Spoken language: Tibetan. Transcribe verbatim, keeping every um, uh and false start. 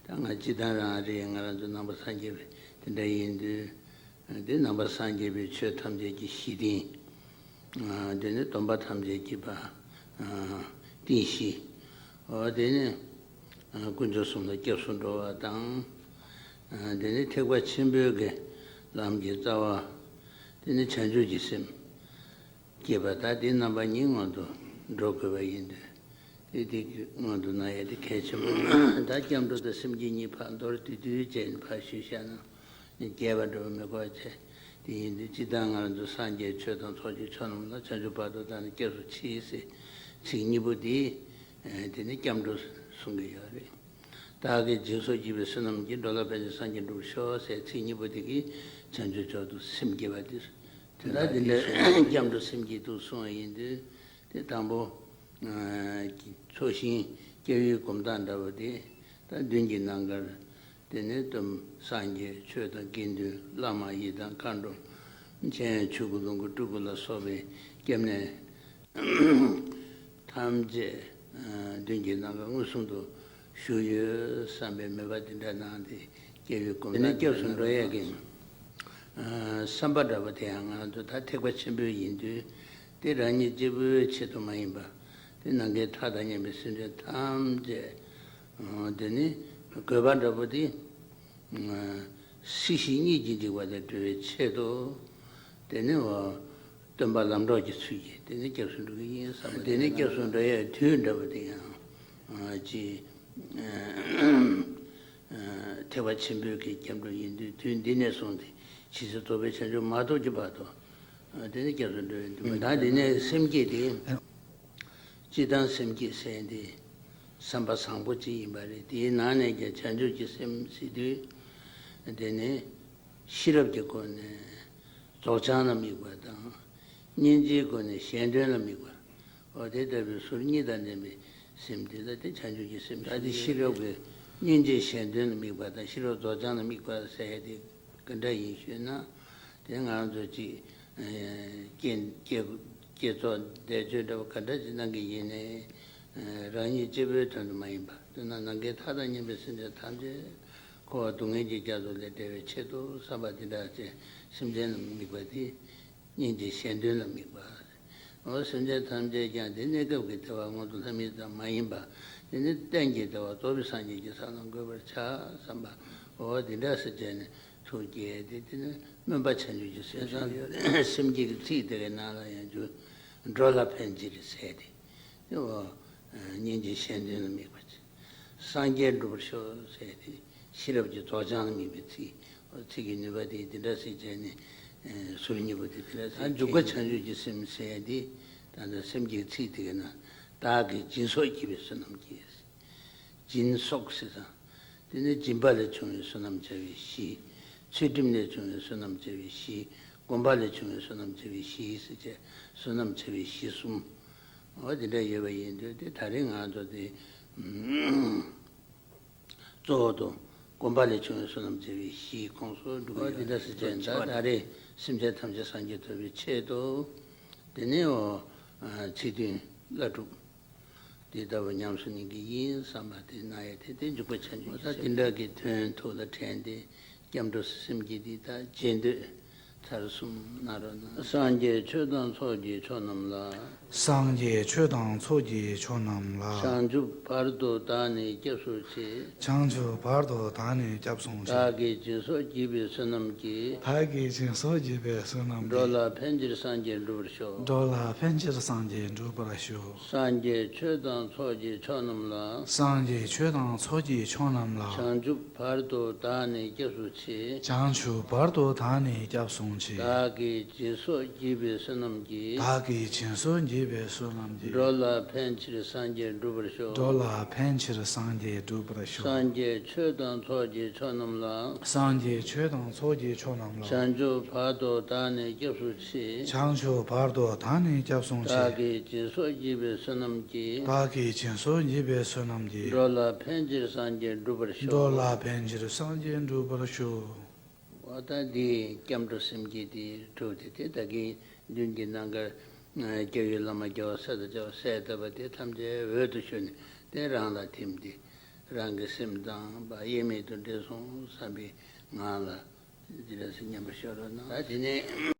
ད་ང་སྤྱིར་བཏང་རང་རེད། ང་རང་ཚོ་ནང་པ་སངས་རྒྱས་པའི་དེ་འདྲ་ཡིན་དུས། དེ་ནང་པ་སངས་རྒྱས་པའི་ཆོས་ཐམས་ཅད་ཀྱི་གཞི་རྟེན། དེ་ནི་སྡོམ་པ་ཐམས་ཅད་ཀྱི་པ་རྟེན་གཞི། འོ་དེ་ནི་དཀོན་མཆོག་གསུམ་ལ་སྐྱབས་སུ་འགྲོ་བ་དང་། དེ་ནི་ཐེག་པ་ཆེན་པོའི་གི་ལམ་གྱི་རྩ་བ། དེ་ནི་བྱང་ཆུབ་ཀྱི་སེམས་བསྐྱེད་པ། ད་དེ་རྣམ་པ་གཉིས་སྔོན་དུ་འགྲོ་དགོས་པ་ཡིན་དུས། དེ་དེ་སྔོན་དུ་གནང་ཡ་དེ་གལ་ཆེན་པོ། ད་སྐྱབས་འགྲོ་དང་སེམས་བསྐྱེད་གཉིས་ཕར་མདོར་བསྡུས་བསྡུས་བྱས་ནས་ཕར་ཞུས་བཞག་ན། རྒྱས་པ་འགྲོ་བ་མི་དགོས་བྱས། དེ་ཡིན་དུས་སྤྱིར་བཏང་ང་རང་ཚོ་སངས་རྒྱས་ཆོས་དང་ཚོགས་ཀྱི་མཆོག་རྣམས་ལ། བྱང་ཆུབ་བར་དུ་བདག་ནི་སྐྱབས་སུ་མཆི་ཟེར་ཚིག་གཉིས་པོ་དེ། དེ་ནི་སྐྱབས་འགྲོ་གསུང་གི་ཡོད་རེད། བདག་གིས་སྦྱིན་སོགས་བགྱིས་པའི་བསོད་ནམས་ཀྱིས། འགྲོ་ལ་ཕན་ཕྱིར་སངས་རྒྱས་འགྲུབ་པར་ཤོག་ཟེར་ཚིག་གཉིས་པོ་དེ་གིས་བྱང་ཆུབ་མཆོག་ཏུ་སེམས་བསྐྱེད་པ་དེ། དོན་དག་དེ་འདྲ་སྐྱབས་འགྲོ་སེམས་བསྐྱེད་དུ་གསུངས་པ་ཡིན་དུས། དེ་དང་པོ། ཚོགས་ཞིང་སྐྱབས་ཡུལ་སྒོམ་སྟངས་འདྲ་བོ་དེ། ད་མདུན་གྱི་ནམ་མཁར། དེ་ནས་སྟོན་སངས་རྒྱས་ཆོས་དང་དགེ་འདུན་བླ་མ་ཡི་དམ་མཁའ་འགྲོ། མཚན་ཆོས་སྐུ་ལོངས་སྐུ་སྤྲུལ་སྐུ་ལ་སོགས་པའི་སྐྱབས་གནས་ཐམས་ཅད་མདུན་གྱི་ནམ་མཁར་མངོན་སུམ་དུ་བཞུགས་ཡོད་བསམ་པའི་མོས་པ་འདི་འདྲ་གནང་སྟེ་སྐྱབས་ཡུལ་སྒོམ། དེ་ནས་སྐྱབས་སུ་འགྲོ་ཡས་ཀྱི་བསམ་པ་འདྲ་པོ་དེ་ཡང་ང་ཚོ་ད་ཐེག་པ་ཆེན་པོའི་ཡིན་དུས། དེ་རང་ཉིད་གཅིག་པུའི་ཆེད་དུ་མ་ཡིན་པ། དེ་ནམ་མཁའི་མཐའ་དང་མཉམ་པའི་སེམས་ཅན་ཐམས་ཅད། དེ་ནི་དགོས་པ་འདྲ་པོ་དེ། སྲིད་ཞི་གཉིས་ཀྱི་འཇིགས་པ་ལས་སྒྲོལ་བའི་ཆེད་དུ། དེ་ནི་འོ། སྟོན་པ་ལམ་གྲོགས་ཀྱི་ཚུལ་གྱིས་དེ་ནི་སྐྱབས་སུ་འགྲོ་གི་ཡིན་བསམ་པ། དེ་ནི་སྐྱབས་སུ་འགྲོ་ཡའི་དུས་འདྲ་བ་དེ་ཡང་ཅི། ཐེག་པ་ཆེན་པོའི་གི་སྐྱབས་འགྲོ་ཡིན་དུས། དུས་འདི་ནས་བཟུང་སྟེ་ཇི་སྲིད་རྟོགས་པའི་བྱང་ཆུབ་མ་ཐོབ་ཀྱི་བར་དུ། དེ་ནི་སྐྱབས་སུ་འགྲོ་ཡི་འདུག་ད་དེ་ནས་སེམས་བསྐྱེད་དེ། སྤྱིར་བཏང་སེམས་བསྐྱེད་ཟེར་འདི་བསམ་པ་བཟང་པོ་ཅིག་ཡིན་པ་རེད། དེའི་ནང་ནས་ཀྱང་བྱང་ཆུབ་ཀྱི་སེམས་ཟེར་དུས། དེ་ནི་ཤེས་རབ་ཀྱི་སྒོ་ནས་རྫོགས་བྱང་ལ་དམིགས་པ་དང་། སྙིང་རྗེའི་སྒོ་ནས་གཞན་དོན་ལ་དམིགས་པ། འོ་དེ་ལྟ་བུའི་ཟུར་གཉིས་དང་ལྡན་པའི་སེམས་དེ་ལ་དེ་བྱང་ཆུབ་ཀྱི་སེམས། ད་དེ་ཤེས་རབ་ཀྱི་སྙིང་རྗེ་གཞན་དོན་ལ་དམིགས་པ་དང་། ཤེས་རབ་རྫོགས་བྱང་ལ་དམིགས་པ་ཟེར་ཡ་དེ་ག་འདྲ་ཡིན་ཞུས་ན། དེ་ང་རང་ཚོ་ཅིག་བསྐྱེད་བསྐྱེད་བསྐྱེད་རྫོགས་བཟླས་བརྗོད་འདྲ་བ་ག་འདྲ་ཅིག་གནང་གི་ཡིན་ནའི། རང་ཉིད་གཅིག་པུའི་དོན་དུ་མ་ཡིན་པ། དཔེར་ན་ནམ་མཁའི་མཐའ་དང་མཉམ་པའི་སེམས་ཅན་ཐམས་ཅད་འཁོར་བ་སྡུག་བསྔལ་གྱི་རྒྱ་མཚོ་ལས་བསྒྲལ་བའི་ཆེད་དུ་བསམ་པ་འདི་འདྲ་ཅིག་སེམས་ཅན་ལ་དམིགས་པ་དེ། སྙིང་རྗེ་གཞན་དོན་ལ་དམིགས་པ། འོ་སེམས་ཅན་ཐམས་ཅད་ཀྱང་དེ་གནས་སྐབས་ཀྱི་བདེ་བ་མངོན་མཐོ་ལྷ་མི་ཙམ་མ་ཡིན་པ། དེ་ནི་གཏན་གྱི་བདེ་བ་རྫོགས་པའི་སངས་རྒྱས་ཀྱི་ས་ལ་འགོད་པར་བྱ་བསམ་པ། འོ་འདི་འདྲ་ཟེར་བྱས་ནས་ཐུགས་བསྐྱེད་དེ། དེ་ནི་སྨོན་པ་བྱང་ཆུབ་ཀྱི་སེམས་སུ་ཡོད། སེམས་བསྐྱེད་ཀྱི་ཚིག་དེ་གའི་ནང་ལ་ཡང་འཇུག་འགྲོ་ལ་ཕན་ཕྱིར་ཟེར་ཏེ། དེ་འོ་སྙིང་རྗེ་གཞན་དོན་ལ་དམིགས་པ་ཅིག་སངས་རྒྱས་འགྲུབ་པར་ཤོག་ཟེར་ཏེ། ཤེས་རབ་ཀྱི་རྫོགས་བྱང་ལ་དམིགས་པའི་ཚིག་ཚིག་གི་ནུས་པ་དེ་འདི་འདྲ་ཟེར་བྱས་ནས། ཟུར་གཉིས་པོ་དེ་འདི་འདྲ་ཟེར། འཇུག་པ་བྱང་ཆུབ་ཀྱི་སེམས་ཟེར་ཏེ། ད་ལྟ་སེམས་བསྐྱེད་ཚིག་དེ་གའི་ནང་། བདག་གིས་སྦྱིན་སོགས་བགྱིས་པའི་བསོད་ནམས་ཀྱིས། སྦྱིན་སོགས་ཟེར་ཙང་། དེ་ནི་སྦྱིན་པ་ལས་བྱུང་བའི་བསོད་ནམས་བྱ་བའི་གཞི། ཚུལ་ཁྲིམས་ལས་བྱུང་བའི་བསོད་ནམས་བྱ་བའི་གཞི། སྒོམ་པ་ལས་བྱུང་བའི་བསོད་ནམས་བྱ་བའི་གཞི་ཟེར་བྱས། བསོད་ནམས་བྱ་བའི་གཞི་གསུམ། འོ་དེ་འདྲ་ཡོད་པ་ཡིན་དུས། དེ་ད་རེས་ང་ཚོ་དེ་གཙོ་བོ་དུ་སྒོམ་པ་ལས་བྱུང་བའི་བསོད་ནམས་བྱ་བའི་གཞིའི་ཁོངས་སུ་འགྲོ་གི་ཡོད། འོ་དེ་འདྲ་ཟེར་བྱས། ད་ད་རེས་སེམས་ཅན་ཐམས་ཅད་སངས་རྒྱས་ཐོབ་པའི་ཆེད་དུ། དེ་ནས་འོ་ཚིག་བདུན་བླ་སྒྲུབ་དེ་ལྟ་བུ་ཉམས་སུ་ལེན་གྱི་ཡིན་བསམ་པ་དེ་གནང་ཡས་དེ། དེ་འཇུག་པ་བྱང་ཆུབ་ཀྱི་སེམས། དེ་འདྲ་གི་དོན་ཐུགས་ལ་དྲན་ཏེ། སྐྱབས་འགྲོ་སེམས་བསྐྱེད་འདི་དག་རྗེས་ཟློས་ཚར་གསུམ་གནང་རོགས་གནང་། སངས་རྒྱས་ཆོས་དང་ཚོགས་ཀྱི་མཆོག་རྣམས་ལ། སངས་རྒྱས་ཆོས་དང་ཚོགས་ཀྱི་མཆོག་རྣམས་ལ། བྱང་ཆུབ་བར་དུ་བདག་ནི་སྐྱབས་སུ་མཆི། བྱང་ཆུབ་བར་དུ་བདག་ནི་སྐྱབས་སུ་མཆི། བདག་གིས་སྦྱིན་སོགས་བགྱིས་པའི་བསོད་ནམས་ཀྱིས། བདག་གིས་སྦྱིན་སོགས་བགྱིས་པའི་བསོད་ནམས་ཀྱིས། འགྲོ་ལ་ཕན་ཕྱིར་སངས་རྒྱས་འགྲུབ་པར་ཤོག། འགྲོ་ལ་ཕན་ཕྱིར་སངས་རྒྱས་འགྲུབ་པར་ཤོག། སངས་རྒྱས་ཆོས་དང་ཚོགས་ཀྱི་མཆོག་རྣམས་ལ། སངས་རྒྱས་ཆོས་དང་ཚོགས་ཀྱི་མཆོག་རྣམས་ལ། བྱང་ཆུབ་བར་དུ་བདག་ནི་སྐྱབས་སུ་མཆི། བྱང་ཆུབ་བར་དུ་བདག་ནི་སྐྱབས་སུ་མཆི། བདག་གིས་སྦྱིན་སོགས་བགྱིས་པའི་བསོད་ནམས་ཀྱིས། བདག་གིས་སྦྱིན་སོགས་བགྱིས་པའི་བསོད་ནམས་ཀྱིས། འགྲོ་ལ་ཕན་ཕྱིར་སངས་རྒྱས་འགྲུབ་པར་ཤོག། འགྲོ་ལ་ཕན་ཕྱིར་སངས་རྒྱས་འགྲུབ་པར་ཤོག། སངས་རྒྱས་ཆོས་དང་ཚོགས་ཀྱི་མཆོག་རྣམས་ལ། སངས་རྒྱས་ཆོས་དང་ཚོགས་ཀྱི་མཆོག་རྣམས་ལ། བྱང་ཆུབ་བར་དུ་བདག་ནི་སྐྱབས་སུ་མཆི། བྱང་ཆུབ་བར་དུ་བདག་ནི་སྐྱབས་སུ་མཆི། བདག་གིས་སྦྱིན་སོགས་བགྱིས་པའི་བསོད་ནམས་ཀྱིས། བདག་གིས་སྦྱིན་སོགས་བགྱིས་པའི་བསོད་ནམས་ཀྱིས། འགྲོ་ལ་ཕན་ཕྱིར་སངས་རྒྱས་འགྲུབ་པར་ཤོག། འགྲོ་ལ་ཕན་ཕྱིར་སངས་རྒྱས་འགྲུབ་པར་ཤོག། འོ་ད་འདི་སྐྱབས་འགྲོ་སེམས་བསྐྱེད་དེ་གྲུབ་སྟེ། དེ་ད་གིན་མདུན་གྱི་ནམ་མཁར་སྐྱབས་ཡུལ་བླ་མ་རྒྱལ་བ་སྲས་དང་བཅས་པ་སྲས་བསྟོད་པ་དེ་ཐམས་ཅད་འོད་དུ་ཞུ་ནས། དེ་རང་ལ་ཐིམ་སྟེ། རང་གི་སེམས་དང་པ་དབྱེར་མེད་དུ་འདྲེས་སོང་བསམ་པའི་ངང་ལ་འདི་འདྲ་ཞིག་མཉམ་པར་ཤར་རོ་གནང་། ད་དེ་ནས།